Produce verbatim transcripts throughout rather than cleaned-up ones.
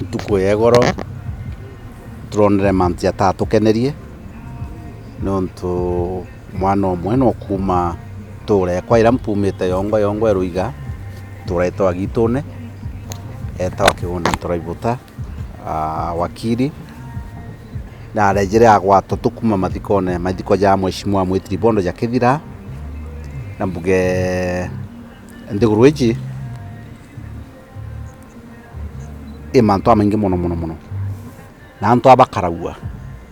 Ntuku ya igoro turonere mantu jatatukenerie, nontu mwana umwe no kuuma ntuura ekwa iria mpumite yongwa yongwa ya Ruiga, ntuura itawa Gitune, etawa Kigunda Ntoraibuta, aa, wakiri, na arejere agwatwa tukuma mathikone, mathiko ja Mheshimiwa Mwitiri Bondo jakithira, na mbuge nthiguru iji i mantu amaingi mono, mono, mono. Na antu aba bakaraua,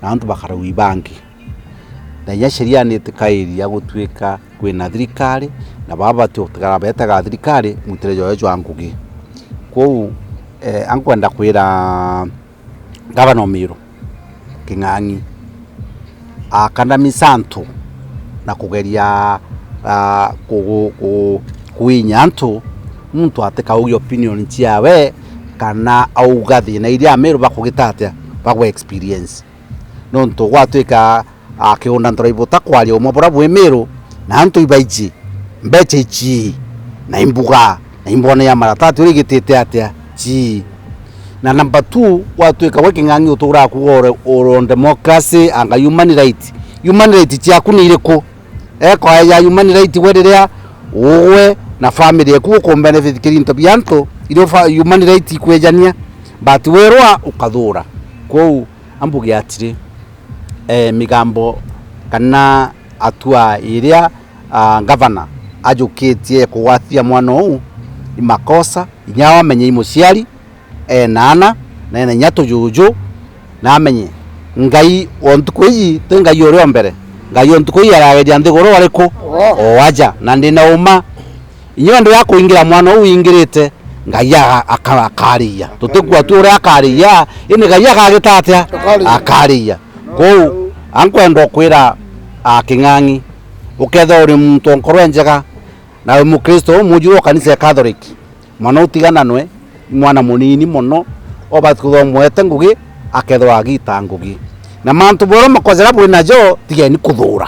na antu bakaraua ibangi. Na inya sheria ni itikairia gutuika kwina thirikari, na baba bati gutigara betega thirikari mwitire joyo jwa ngugi. Kwou, eh, ankwenda kwira Gavana o Meru, King'ang'i, akandamiza antu na kugeria, ah, ku-, ku-, ku-, kwinya antu, muntu atikauge opinion ciawe, kana auga thina iria Ameru bakugita atia, bagwa experience. Nontu gwatuika, ah, Kigunda Ntoraibuta kwaria umwe buria bwi Meru, na antu ibaiji, mbecha ichii, na imbuga, na imbona ya maratati uria igitite atia, chii. Na number two, gwatuika gwe King'ang'i uturaa kuuga oro, oro democracy, anga human right. Human right ciaku ni iriku? Eko ya human right gwe riria ugwe na family eku ukumbenefit kiri into bia antu, irio fa-, human right ikwijania. But werwa ukathura. Kwou, ambuge atiri, eh, migambo kana hatua iria, ah, gavana ajukitie kugwatia mwana uu, ni makosa, inya wamenye i muciari, ena ana, na ena inya tujuju, na amenye Ngai o ntuku iji ti Ngai uria o mbere. Ngai o ntuku iji arageria nthiguru ariku? O aja, na ndina uma. Inya ndio ya kuingira mwana uu ingirite, Ngai aga-, aka-, akariia. Tutikua tu uria akariia, indi Ngai akagita atia? Akariia. Akariia. Kwou, ankwenda kwira, a, King'ang'i, ukethira uri muntu o nkoro njega, na wi Mukristo umujuru o kanisa ya Catholic, mwana utigana nwe, mwana munini mono, obati kuthomwete ngugi, akethirwa agita ngugi. Na mantu bworo makosa jaria bwi najo, tigeni kuthura.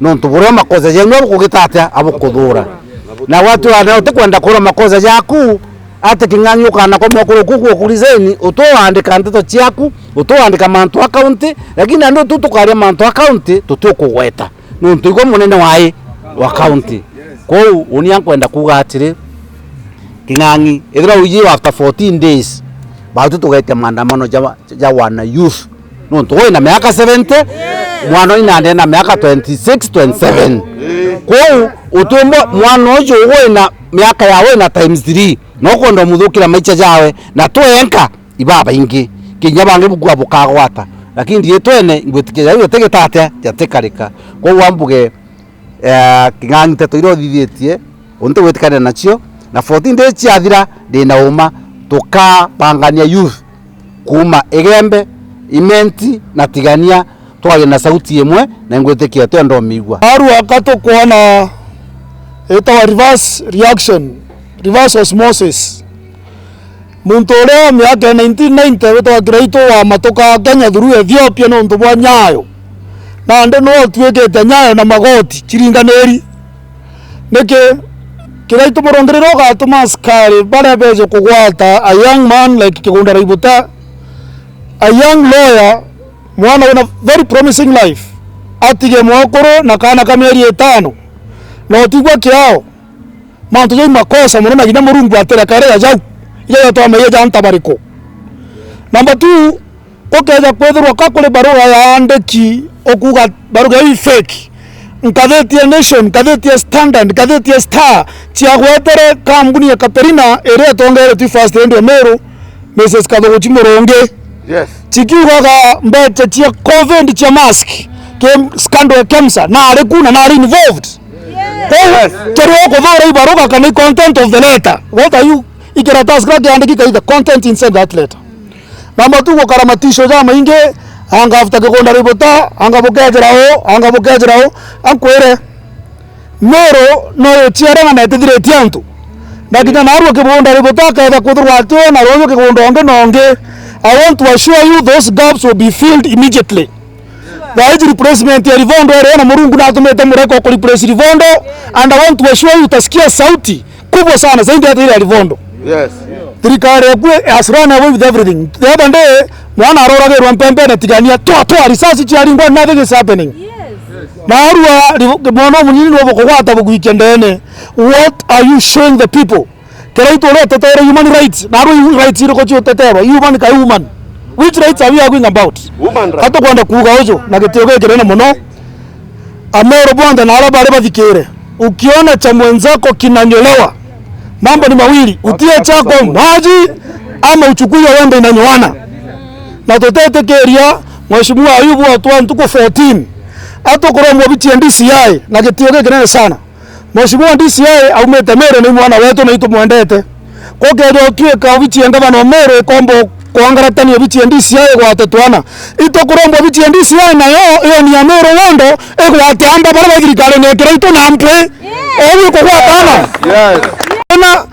Nontu buria makosa jenu abukugita atia? Abukuthura. Na watu ana utikwenda kurwa makosa jaku, ati King'ang'i ukana kwa mwakuru kuku ukurizeni, utuandika nteto ciaku, utuandika mantu a county, lakini andu tu tukaria mantu a county, tutiukugweta. Nontu igwe munene wa i? Wa county. Kwou, uni ankwenda kuuga atiri, King'ang'i, ethirwa uji after fourteen days, batu tugetia maandamano ja, ja wana youth. Nontu wina miaka seventy, mwana uyu nandi ena miaka twenty-six, twenty-seven. Kwou, utumbo mwana uju wina miaka ya wina times three, no kwenda umuthukira maicha jawe, na twenka ibabaingi, kinya bangi bukua bukagwata. Lakini riitwene, ngwitikia jau jatigita atia? Jatikarika. Kwou ambuge, eh, King'ang'i nteto iria uthithitie, untu gwitikania nacio, na fourteen days ciathira, ndina uma, tukabangania youth kuuma Igembe, Imenti na Tigania, twarie na sauti imwe, na ngwitikia twenda umigua. Aru aka tukwona itawa reverse reaction, reverse osmosis. Muntu uria miaka ya nineteen ninety witagwa Kiraitu wa matuka Kenya through Ethiopia niuntu bwa nyayo. Nandi niwe utuikite nyayo na magoti ciringaniri. Niki? Kiraitu murungirire ugatuma askari baria beje kugwata a young man like Kigunda Raibuta, a young lawyer, mwana wina very promising life, atige mwekuru na kaana ka mieri itano, na utigwa kiao. Mantu jau makosa mono, na kinya Murungu atirekairira jau. Ija jatwameire ja ntabariku. Number two, gukeja kwithirwa ka kuri baruga yaandiki, ukuga baruga iu i fake. Nkathiti ya Nation, nkathiti ya Standard, nkathiti ya Star, ciagwetere kambuni ya Katerina iria itongeretwe First Lady wa Meru, Missus Kathuguchi Murungi. Yes. Cikiugaga mbecha cia covid cia mask, ki scandal ya KEMSA, nari ku na nari involved. Yes. Kwou, yes, kiri ukuthura ibaruga kana i content of the letter. What are you, i karatasi kiria kiandikika, i the content inside that letter. Number two, gukara matisho jamaingi, anga after Kigunda Raibuta, anga bukejera u, anga bukejera u, ankwire. Meru no yuchiaranga na itithiritie antu. Na kinya narua Kigunda Raibuta aketha kwithirwa ati na ruuju Kigunda ungi na ungi. I want to assure you those gaps will be filled immediately. Thaa iji replacement ya Rivondo iri na Murungu natumite mureka ku replace Rivondo, and I want to assure you utasikia sauti kubwa sana zaidi hata ile ya Rivondo. Yes. Thirikari eku has run away with everything. The other day, mwana aroragirwa mpembene tigania, twa, twa, risasi ciaringwa, nothing is happening. Yes. Narua, ri-, mwana umunyinyi ni bukugwata bugwikia ndene. What are you showing the people? Kiraitu uria utetere human rights, narua hu-, rights iriko ciuteterwa? Human ka human? Which rights are we arguing about? Human rights. Atukwenda kuuga uju na gitio gikinene muno. Ameru bonthe na aria bari bathikire. Ukiona cha mwenzako kinanyolewa, mambo ni mawili, utie chako maji ama uchukue wembe inanyoana. Na tutetikiria Mheshimiwa Ayubu atwa ntuku fourteen atukurombwa obichi ya D C I na gitio gikinene sana. Mheshimiwa D C I aumite Meru, ni mwana wetu na itumwendete. Kukeja utuika obichi ya ngavana o Meru ikomba kwangaratania obichi ya D C I igwate twana. Itukuromba obichi ya D C I nayo iyo ni ya Meru wondo igwate amba baria ba thirikari ni ekira itu na mpwi. Yes. Ewi kugwatana. Yes. Na,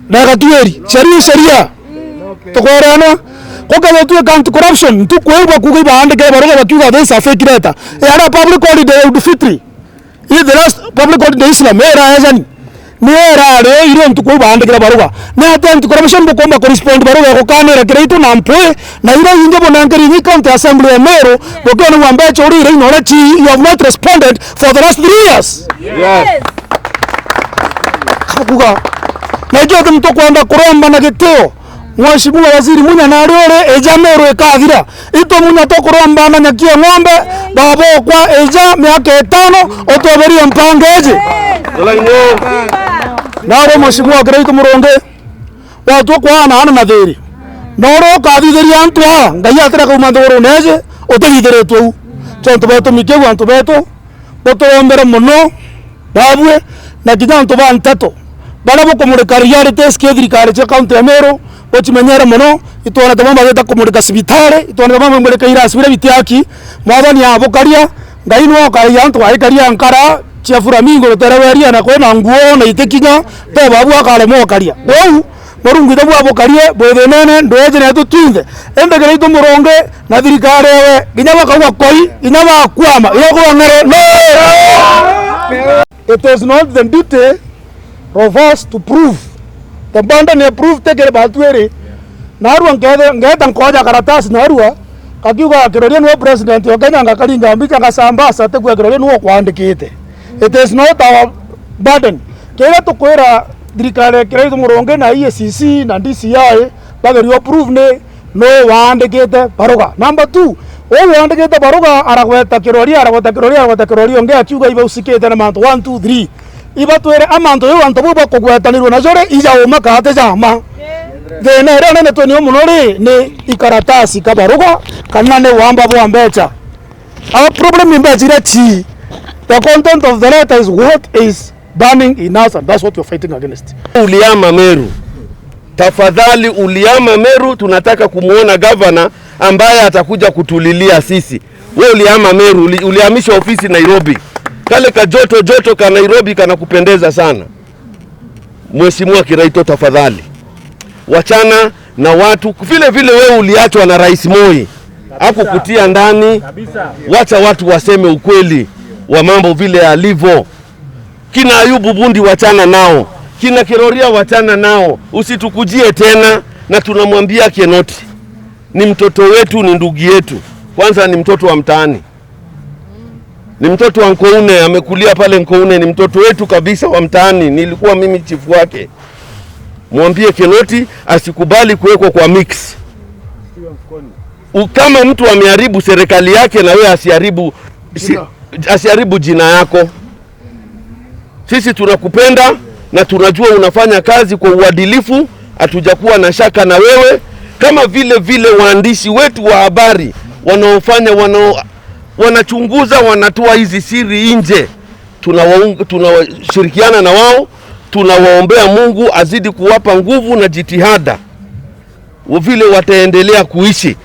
na gatueri, sheria sheria. Tukwerana. Kukeja utuika anti corruption, ntuku iu bakuga ibaandike baruga bakiuga this is a fake letter. Era public holiday ya Eid Fitri. Hii the last public holiday Islam, era ejani. Ni era ari irio ntuku iu baandikire baruga. Ni atia anti corruption bukomba ku respond baruga ya gukanira Kiraitu na mpwi, na iria ingi bunenkeri ingi county assembly ya Meru, bukiona wa mbecha uri ira inore chi, you have not responded for the last three years. Yes. Kakuga. Na ijo ati mtu kwenda kuromba na gitio. Mheshimiwa Waziri Munya, nari uri, ija Meru ikathira. Itu Munya tukurombana nyakie ng'ombe, baba okwa ija miaka itano, utweberie mpango iji. Nari Mheshimiwa Kiraitu Murungi, watua kwaana ana na thiri. Noro ukathithiria antu aa, Ngai atire kauma nthigurune iji, utithithiritwe u. Tontu betu mikiu antu betu, buturombere mono. Babue, na kinya antu ba nteto baria bukumurika realities ki thirikari cia kaunti ya Meru, bucimenyere mono. Itwonete bamwe bagita kumurika cibitari, itwonete bamwe bamurika irasi biria bitiaki. Mwathani abukaria, Ngai niwe ukaria antu aikaria nkara cia flamingo rutere rwa iria na kwina nguo na itikinya, te babu akaremwa ukaria. Kwou, Murungu ithe bwabukarie bwi thinene, ndweji netu twinthe. Indi Kiraitu Murungi na thirikari ewe, kinya bakauga koi, kinya bakwama, iria kuga ng'ere, no! It is not the duty of us to prove. The burden ya proof ti kiri batu iri. Narua nkethe-, ngeeta nkoja karatasi narua, kakiuga Kiroria niwe president wa Kenya, ngakaringa mbicha, ngasambasa, atigua Kiroria niwe ukwandikite. It is not our burden. Kiria tukwira thirikari ya Kiraitu Murungi na E A C C na D C I, bageria prove ni nuu waandikite baruga. Number two, uu waandikite baruga aragweta Kiroria, aragweta Kiroria, aragweta Kiroria, ungi akiuga iba usikite na mantu one, two, three. Ibatwire a mantu jau antu bau bakugwetanirua najo ri, ija uma kana ti ja ma? Thina iria nene twinio mono ri, ni ikaratasi ka baruga, kana ni wamba bwa mbecha. Our problem ni mbecha iria chi. The content of the letter is what is burning in us, and that's what we're fighting against. Uliama Meru. Tafadhali uliama Meru, tunataka kumuona gavana ambaye atakuja kutulilia sisi. Wewe uliama Meru, uli-, ulihamisha ofisi Nairobi. Kale ka joto joto ka Nairobi kanakupendeza sana. Mheshimiwa Kiraitu, tafadhali. Wachana na watu, vile vile wewe uliachwa na Rais Moi. Hakukutia ndani. Wacha watu waseme ukweli wa mambo vile yalivyo. Kina Ayubu Bundi wachana nao. Kina Kiroria wachana nao. Usitukujie tena, na tunamwambia Kinoti. Ni mtoto wetu, ni ndugu yetu. Kwanza ni mtoto wa mtaani. Ni mtoto wa Nkoune, amekulia pale Nkoune, ni mtoto wetu kabisa wa mtaani. Nilikuwa mimi chifu wake. Mwambie Kinoti asikubali kuwekwa kwa mix. U-, kama mtu ameharibu serikali yake, na wewe asiharibu, si-, asiharibu jina yako. Sisi tunakupenda na tunajua unafanya kazi kwa uadilifu, hatujakuwa na shaka na wewe. Kama vile vile waandishi wetu wa habari wanaofanya, wanao-, wanachunguza, wanatoa hizi siri nje, tunawaung-, tunashirikiana na wao, tunawaombea Mungu azidi kuwapa nguvu na jitihada. Vile wataendelea kuishi,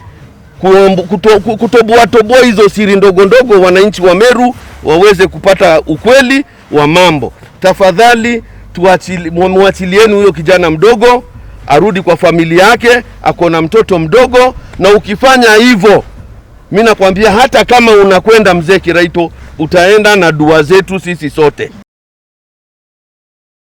kuomb-, kuto-, ku-, kutoboa toboa hizo siri ndogo ndogo, wananchi wa Meru waweze kupata ukweli wa mambo. Tafadhali, tuachili-, mwa-, mwachilieni huyo kijana mdogo, arudi kwa familia yake, ako na mtoto mdogo, na ukifanya hivyo, mi nakwambia, hata kama unakwenda, Mzee Kiraitu, utaenda na dua zetu sisi sote.